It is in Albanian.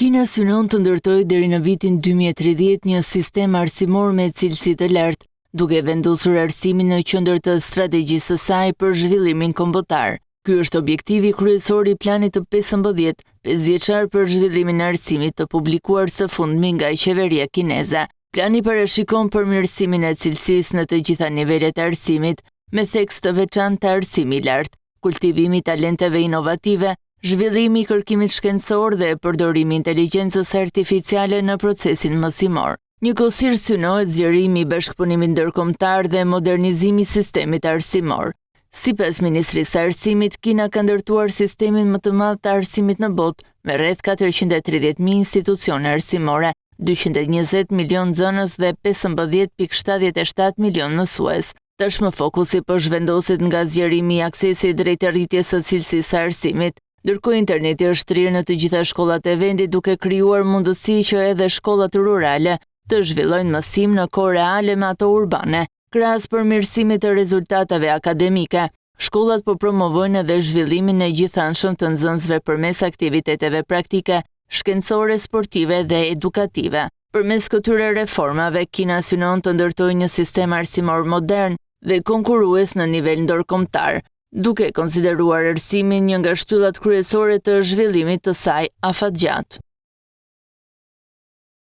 Kina synon të ndërtojë deri në vitin 2030 një sistem arsimor me cilësi të lartë, duke vendosur arsimin në qendër të strategjisë së saj për zhvillimin kombëtar. Ky është objektivi kryesor i planit të 15, pesëvjeçar për zhvillimin e arsimit të publikuar së fundmi nga qeveria kineze. Plani parashikon përmirësimin e cilësisë në të gjitha nivelet e arsimit, me theks të veçantë te arsimi i lartë, kultivimi i talenteve inovative, zhvillimi i kërkimit shkencor dhe përdorimi i inteligjencës artificiale në procesin mësimor. Njëkohësisht synohet zgjerimi i bashkëpunimit ndërkombëtar dhe modernizimi i sistemit arsimor. Sipas Ministrisë së Arsimit, Kina ka ndërtuar sistemin më të madh të arsimit në botë, me rreth 430.000 institucione arsimore, 220 milionë nxënës dhe 15.77 milionë mësues. Tashmë fokusi po zhvendoset nga zgjerimi i aksesit drejt rritjes së cilësisë së arsimit. Ndërkohë interneti është shtrirë në të gjitha shkollat e vendit duke krijuar mundësi që edhe shkollat rurale të zhvillojnë mësim në kohë reale me ato urbane. Krahas përmirësimit të rezultateve akademike, shkollat po promovojnë edhe zhvillimin e gjithanshëm të nxënësve përmes aktiviteteve praktike, shkencore, sportive dhe edukative. Përmes këtyre reformave, Kina synon të ndërtojë një sistem arsimor modern dhe konkurrues në nivel ndërkombëtar, duke konsideruar arsimin një nga shtyllat kryesore të zhvillimit të saj afatgjatë.